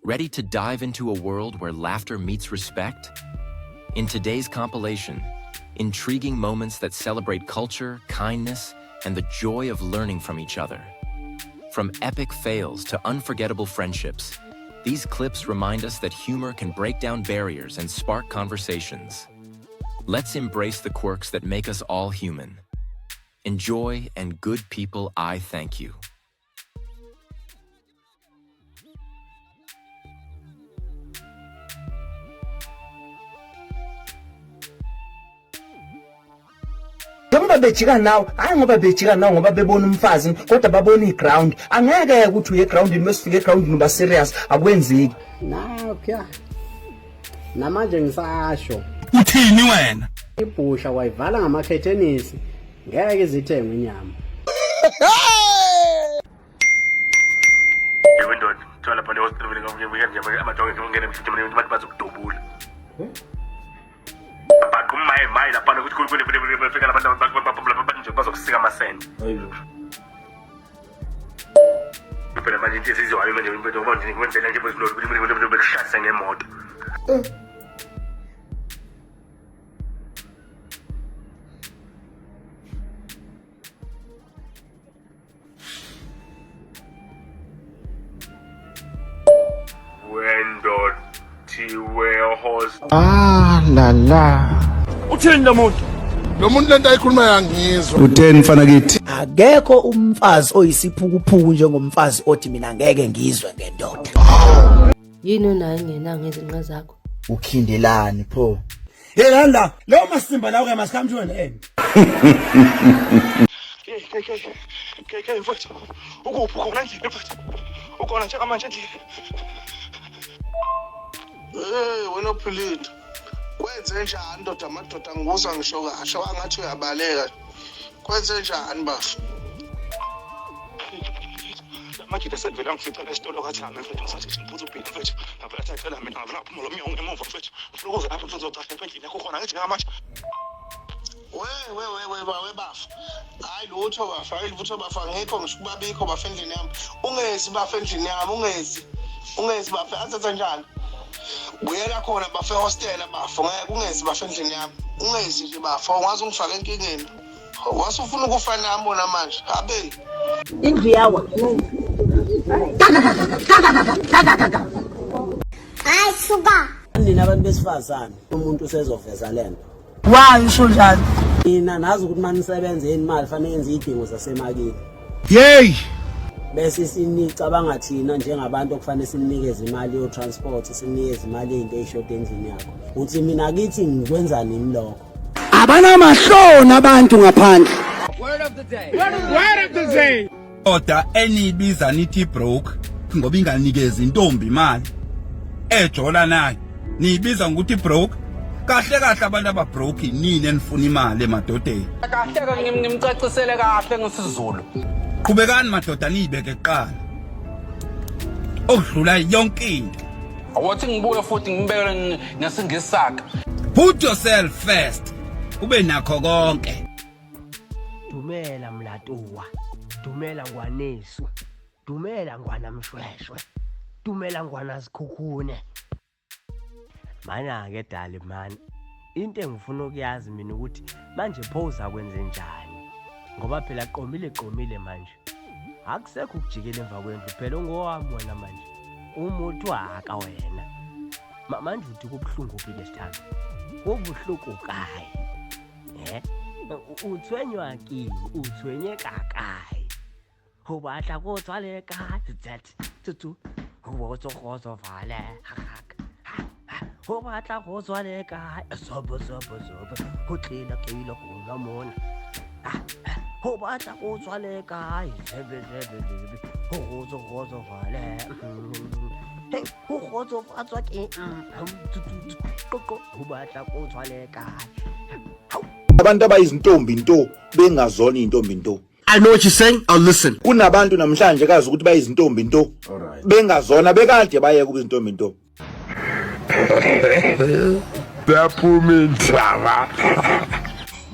Ready to dive into a world where laughter meets respect? In today's compilation, intriguing moments that celebrate culture, kindness, and the joy of learning from each other. From epic fails to unforgettable friendships, these clips remind us that humor can break down barriers and spark conversations. Let's embrace the quirks that make us all human. Enjoy and good people, I thank you. Njengoba bejika nawe, hayi ngoba bejika nawe ngoba bebona umfazi, kodwa babona iground. Angeke ukuthi uye egroundini mesifike egroundini uba serious, akwenzeki. Nakya. Namanje ngisasho. Uthini wena? Ibhusha wayivala ngamakhethenisi. Ngeke izithengwe inyama. Ewe ndoda, kuthiwa lapha le hospital ngeke nje amadoda ngene mhlawumbe bathi bazokudubula. Baqha umaye maye lapha ukuthi kukhulu befika labantu abantu nje bazokusika amasende. Phela manje into esizwayo manje ngoba nje kwenzela nje bekushayisa ngemoto. Ah la la. Uthini lo muntu? Lo muntu lento ayikhuluma yangizwa. Utheni mfana kithi? Akekho umfazi oyisiphukuphuku njengomfazi othi mina ngeke ngizwe ngendoda. Yini onayo engenanga izinqa zakho? Ukhindelani pho? Hey la, lawo masimba lawo ke must come to an end. Hey, hey, hey, hey, hey, mfowethu. Ukuphi ukhona endlini mfowethu? Ukhona njengamanje endlini. Hey wena Philip. Kwenze njani ndoda amadoda ngikuzwa ngisho kahle wangathi uyabaleka. Kwenze njani bafo? Amajita esevele angifica esitolo kathami mfethu ngisathi ngiphuza ubhili mfethu. Ngavela athi acela mina ngavela ngaphuma lo mnyango ngemuva mfethu. Ngifuna ukuza lapha mfethu uzocasha lapha endlini yakho khona ngithi njengamanje. We we we we ba we bafo. Hayi lutho bafo, hayi lutho bafo angikho ngisho kubabikho bafo endlini yami. Ungezi bafo endlini yami, ungezi. Ungezi bafo, azenze njani? Buyela khona bafo ehostela bafo, ngeke ungezi bafo endlini yami. Ungezi nje bafo, ungaze ungifake enkingeni. Wase ufuna ukufa nami wona manje. Habe. Indlu yawa. Hayi suka. Nina abantu besifazane umuntu usezoveza lento. Why usho njalo? Nina nazi ukuthi manisebenze yini imali fanele yenze izidingo zasemakini. Yey! Bese sinicabanga thina njengabantu okufanele sinikeze imali yo transport, sinikeze imali yezinto ezishoda endlini yakho. Uthi mina kithi ngikwenza nini lokho? Abanamahloni abantu ngaphandle. Word of the day. Word of the day. Oda eniyibiza nithi broke ngoba inganikezi intombi imali ejola nayo. Niyibiza ngokuthi broke. Kahle kahle abantu aba broke nini enifuna imali emadodeni. Kahle ke ngimcacisele kahle ngesiZulu. Qhubekani madoda niyibeke kuqala. Okudlula yonke into. Awothi ngibuye futhi ngimbekele ngesingisi sakhe. Put yourself first. Ube nakho konke. Dumela Mlatuwa, dumela Ngwanesu, dumela Ngwana Mshweshwe, dumela Ngwana Sikhukhune. Mana-ke dali mani, into engifuna ukuyazi mina ukuthi manje pho uzakwenze njani ngoba phela qomile qomile manje akusekho ukujikela emva kwendlu phela ungowami wena manje umuthi waka wena manje uthi kubuhlungu phi ke sithando kubuhlungu kayi eh utshwenywa keng o tshwenyeka kae go batla go tswa le kae zet tutu go tso go tsofale go batla go tswa le kae sobo sobo sobo go tlila tlila go nwa mona go batla go tswa le kae zebe zebe zebe go tso go tsofale go kgotsofatswa ke go batla go tswa le kae Abantu abayizintombi nto bengazona izintombi nto. I know what you're saying. I'll listen. Kunabantu namhlanje kazi ukuthi bayizintombi nto bengazona bekade bayeka ukuba izintombi nto. Zaphuma indaba.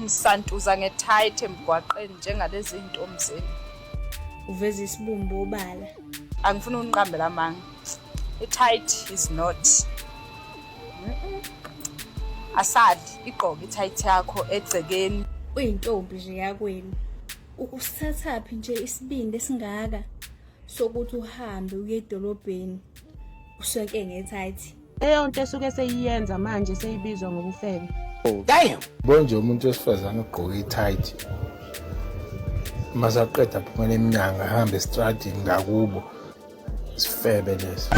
Ngisantuza nge-tight emgwaqeni njengalezi ntombi zenu. Uveza isibumbu obala. Angifuni uniqambela amanga. I-tight is not. Asali igqoke i-tight yakho egcekeni. Uyintombi nje yakwenu. Usithathaphi nje isibindi esingaka sokuthi uhambe uye edolobheni usonke nge-tight? Leyo nto esuke seyiyenza manje seyibizwa ngobufebe. Damn. Bonje umuntu wesifazane ugqoke i-tight. Masaqeda phumela eminyango ahambe estradini ngakubo. Isifebe leso.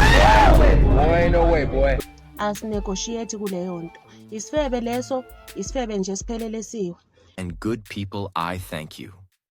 Boy, no way, boy. Asinegotiate kuleyo nto. Isifebe leso, isifebe nje siphelelesiwe. And good people, I thank you.